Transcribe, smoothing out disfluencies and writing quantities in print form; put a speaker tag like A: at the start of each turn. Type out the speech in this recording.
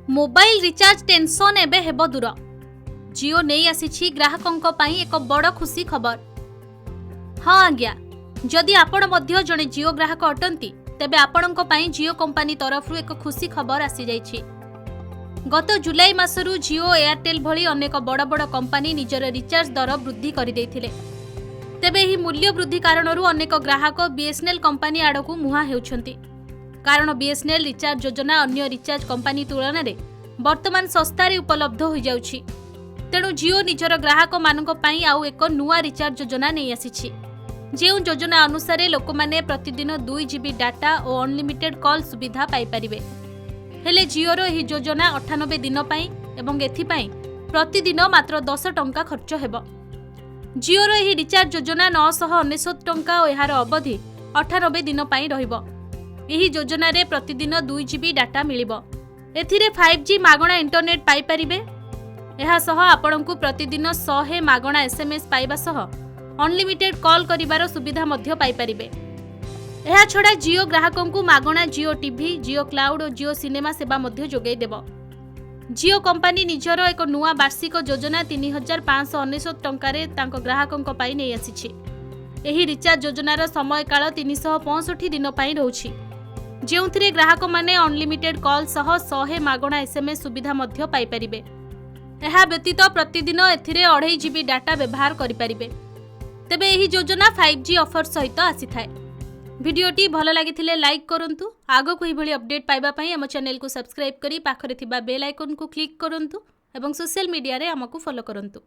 A: Mobile recharge tension ଏବେ ହେବ ଦୂର। ଜିଓ ନେଇ ଆସିଛି ଗ୍ରାହକଙ୍କ ପାଇଁ ଏକ ବଡ଼ ଖୁସି ଖବର। ହଁ ଆଜ୍ଞା, ଯଦି ଆପଣ ମଧ୍ୟ ଜଣେ ଜିଓ ଗ୍ରାହକ ଅଟନ୍ତି, ତେବେ ଆପଣଙ୍କ ପାଇଁ ଜିଓ କମ୍ପାନୀ ତରଫରୁ ଏକ ଖୁସି ଖବର ଆସିଯାଇଛି। ଗତ ଜୁଲାଇ ମାସରୁ ଜିଓ, ଏୟାରଟେଲ୍ ଭଳି ଅନେକ ବଡ଼ ବଡ଼ କମ୍ପାନୀ ନିଜର ରିଚାର୍ଜ ଦର ବୃଦ୍ଧି କରିଦେଇଥିଲେ। ତେବେ ଏହି ମୂଲ୍ୟ ବୃଦ୍ଧି କାରଣରୁ ଅନେକ ଗ୍ରାହକ ବିଏସ୍ଏନ୍ଏଲ୍ କମ୍ପାନୀ ଆଡ଼କୁ ମୁହାଁ ହେଉଛନ୍ତି, କାରଣ ବିଏସ୍ଏନ୍ଏଲ୍ ରିଚାର୍ଜ ଯୋଜନା ଅନ୍ୟ ରିଚାର୍ଜ କମ୍ପାନୀ ତୁଳନାରେ ବର୍ତ୍ତମାନ ଶସ୍ତାରେ ଉପଲବ୍ଧ ହୋଇଯାଉଛି। ତେଣୁ ଜିଓ ନିଜର ଗ୍ରାହକମାନଙ୍କ ପାଇଁ ଆଉ ଏକ ନୂଆ ରିଚାର୍ଜ ଯୋଜନା ନେଇ ଆସିଛି, ଯେଉଁ ଯୋଜନା ଅନୁସାରେ ଲୋକମାନେ ପ୍ରତିଦିନ 2 ଜିବି ଡାଟା ଓ ଅନଲିମିଟେଡ୍ କଲ୍ ସୁବିଧା ପାଇପାରିବେ। ହେଲେ ଜିଓର ଏହି ଯୋଜନା 98 ଦିନ ପାଇଁ ଏବଂ ଏଥିପାଇଁ ପ୍ରତିଦିନ ମାତ୍ର 10 ଟଙ୍କା ଖର୍ଚ୍ଚ ହେବ। ଜିଓର ଏହି ରିଚାର୍ଜ ଯୋଜନା 999 ଟଙ୍କା ଓ ଏହାର ଅବଧି 98 ଦିନ ପାଇଁ ରହିବ। ଏହି ଯୋଜନାରେ ପ୍ରତିଦିନ 2 ଜିବି ଡାଟା ମିଳିବ। ଏଥିରେ 5G ମାଗଣା ଇଣ୍ଟରନେଟ୍ ପାଇପାରିବେ। ଏହାସହ ଆପଣଙ୍କୁ ପ୍ରତିଦିନ 100 ମାଗଣା ଏସ୍ଏମ୍ଏସ୍ ପାଇବା ସହ ଅନଲିମିଟେଡ୍ କଲ୍ କରିବାର ସୁବିଧା ମଧ୍ୟ ପାଇପାରିବେ। ଏହାଛଡ଼ା ଜିଓ ଗ୍ରାହକଙ୍କୁ ମାଗଣା ଜିଓ ଟିଭି, ଜିଓ କ୍ଲାଉଡ୍ ଓ ଜିଓ ସିନେମା ସେବା ମଧ୍ୟ ଯୋଗାଇ ଦେବ। ଜିଓ କମ୍ପାନୀ ନିଜର ଏକ ନୂଆ ବାର୍ଷିକ ଯୋଜନା 3599 ଟଙ୍କାରେ ତାଙ୍କ ଗ୍ରାହକଙ୍କ ପାଇଁ ନେଇ ଆସିଛି। ଏହି ରିଚାର୍ଜ ଯୋଜନାର ସମୟକାଳ 365 ଦିନ ପାଇଁ ରହୁଛି, ଯେଉଁଥିରେ ଗ୍ରାହକମାନେ ଅନଲିମିଟେଡ୍ କଲ୍ ସହ 100 ମାଗଣା ଏସ୍ଏମ୍ଏସ୍ ସୁବିଧା ମଧ୍ୟ ପାଇପାରିବେ। ଏହା ବ୍ୟତୀତ ପ୍ରତିଦିନ ଏଥିରେ 2.5 ଜିବି ଡାଟା ବ୍ୟବହାର କରିପାରିବେ। ତେବେ ଏହି ଯୋଜନା 5G offer ସହିତ ଆସିଥାଏ। ଭିଡ଼ିଓଟି ଭଲ ଲାଗିଥିଲେ ଲାଇକ୍ କରନ୍ତୁ। ଆଗକୁ ଏହିଭଳି ଅପଡେଟ୍ ପାଇବା ପାଇଁ ଆମ ଚ୍ୟାନେଲକୁ ସବସ୍କ୍ରାଇବ୍ କରି ପାଖରେ ଥିବା ବେଲ୍ ଆଇକନ୍କୁ କ୍ଲିକ୍ କରନ୍ତୁ ଏବଂ ସୋସିଆଲ ମିଡ଼ିଆରେ ଆମକୁ ଫଲୋ କରନ୍ତୁ।